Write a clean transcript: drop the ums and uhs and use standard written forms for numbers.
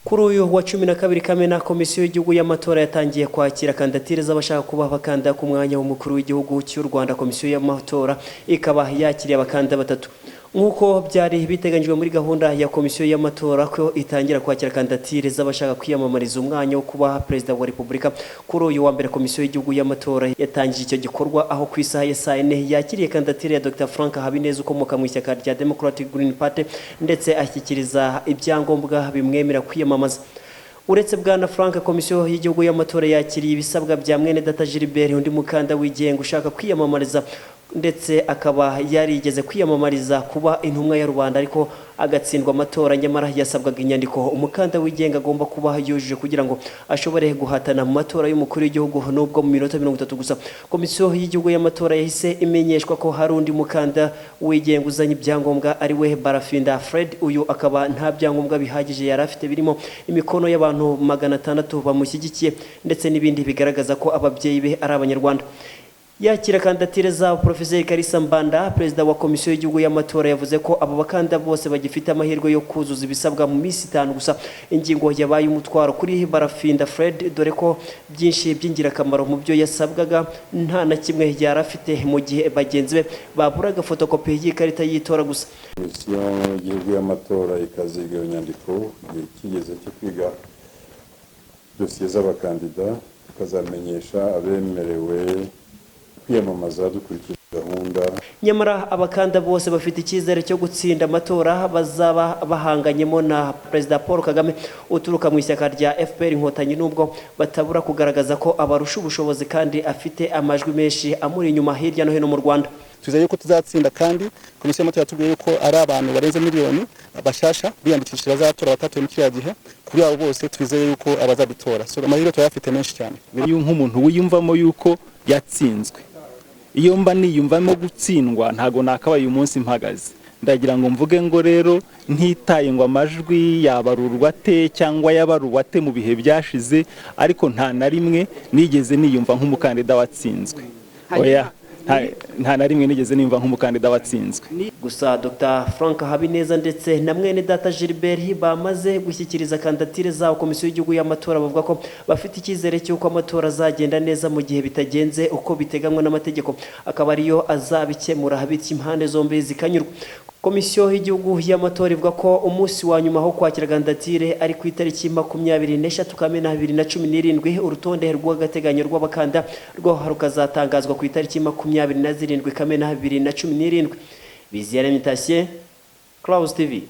Kuri uyu wa 12 Kamena, Komisiyo y'Igihugu y'Amatora yatangiye kwakira kandidatire z'abashaka kuba abakandida ku mwanya w'umukuru w'igihugu cy'u Rwanda. Komisiyo y'Amatora ikaba yakiriye abakandida batatu nk'uko byari biteganyijwe muri gahunda ya Komisiyo y'Amatora, ko itangira kwakira kandidatire z'abashaka kwiyamamariza umwanya wo kuba Perezida wa Repubulika. Kuri uyu wa mbere, Komisiyo y'Igihugu y'Amatora yatangije icyo gikorwa, aho ku isaha ya saa 4 yakiriye kandidatire ya Dr Frank Habineza ukomoka mu ishyaka rya Democratic Green Party, ndetse ashyikiriza ibyangombwa bimwemera kwiyamamaza. Uretse Bwana Frank, Komisiyo y'Igihugu y'Amatora yakiriye ibisabwa bya Mwene Data Gilbert, undi mukandida wigenga ushaka kwiyamamariza, ndetse akaba yarigeze kwiyamamariza kuba intumwa ya rubanda ariko agatsindwa amatora. Nyamara yasabwaga inyandiko umukandida wigenga agomba kuba yujuje kugira ngo ashobore guhatana mu matora y'umukuru w'igihugu. Nubwo mu minota 30 gusa Komisiyo y'Igihugu y'Amatora yahise imenyeshwa ko hari undi mukandida wigenga uzanye ibyangombwa, ari we Barafinda Fred. Uyu akaba nta byangombwa bihagije yari afite, birimo imikono y'abantu 600 bamushyigikiye, ndetse n'ibindi bigaragaza ko ababyeyi be ari Abanyarwanda. Yakira kandidatire zabo, Profeseri Kalisa Mbanda, Perezida wa Komisiyo y'Igihugu y'Amatora, yavuze ko abo bakandida bose bagifite amahirwe yo kuzuza ibisabwa mu minsi 5 gusa. Ingingo yabaye umutwaro kuri Barafinda Fred, dore ko byinshi by'ingirakamaro mu byo yasabwaga nta na kimwe yari afite, mu gihe bagenzi be baburaga fotokopi y'ikarita y'itora gusa. Komisiyo y'Igihugu y'Amatora ikaziga iyo nyandiko, igihe kigeze cyo kwiga dosiye z'abakandida tukazamenyesha abemerewe kwiyamamaza dukurikije gahunda. Nyamara abakandida bose bafite icyizere cyo gutsinda amatora bazaba bahanganyemo na Perezida Paul Kagame uturuka mu ishyaka rya FPR Inkotanyi, nubwo batabura kugaragaza ko abarusha ubushobozi kandi afite amajwi menshi amuri inyuma hirya no hino mu Rwanda. Twizeye yuko tuzatsinda, kandi Komisiyo y'Amatora yatubwiye yuko ari abantu barenze miliyoni bashasha biyandikishije bazatora, batatoye muri kiriya gihe. Kuri abo bose twizeye yuko abazadutora, so amahirwe turayafite menshi cyane. Iyo nk'umuntu wiyumvamo yuko yatsinzwe, iyo mba niyumvamo gutsindwa ntago nakabaye uyu munsi mpagaze. Ndagira ngo mvuge ngo rero, ntitaye ngo amajwi yabarurwa ate cyangwa yabaruwe ate mu bihe byashize, ariko nta na rimwe nigeze niyumva nk'umukandida watsinzwe. Oya, nta na rimwe nigeze niyumva nk'umukandida watsinzwe. Gusa Dr Frank Habineza ndetse na Mwene Data Gilbert bamaze gushyikiriza kandidatire zabo Komisiyo y'Igihugu y'Amatora, bavuga ko bafite icyizere cy'uko amatora azagenda neza, mu gihe bitagenze uko biteganywa n'amategeko akaba ariyo azabikemura, bityo impande zombi zikanyurwa. Komisiyo y'Igihugu y'Amatora ivuga ko umunsi wa nyuma wo kwakira kandidatire ari ku itariki 23 Kamena 2017. Urutonde rw'agateganyo rw'abakandida rwo rukazatangazwa ku itariki 27 Kamena 2017. Biziyaremye Tatien, Clouds TV.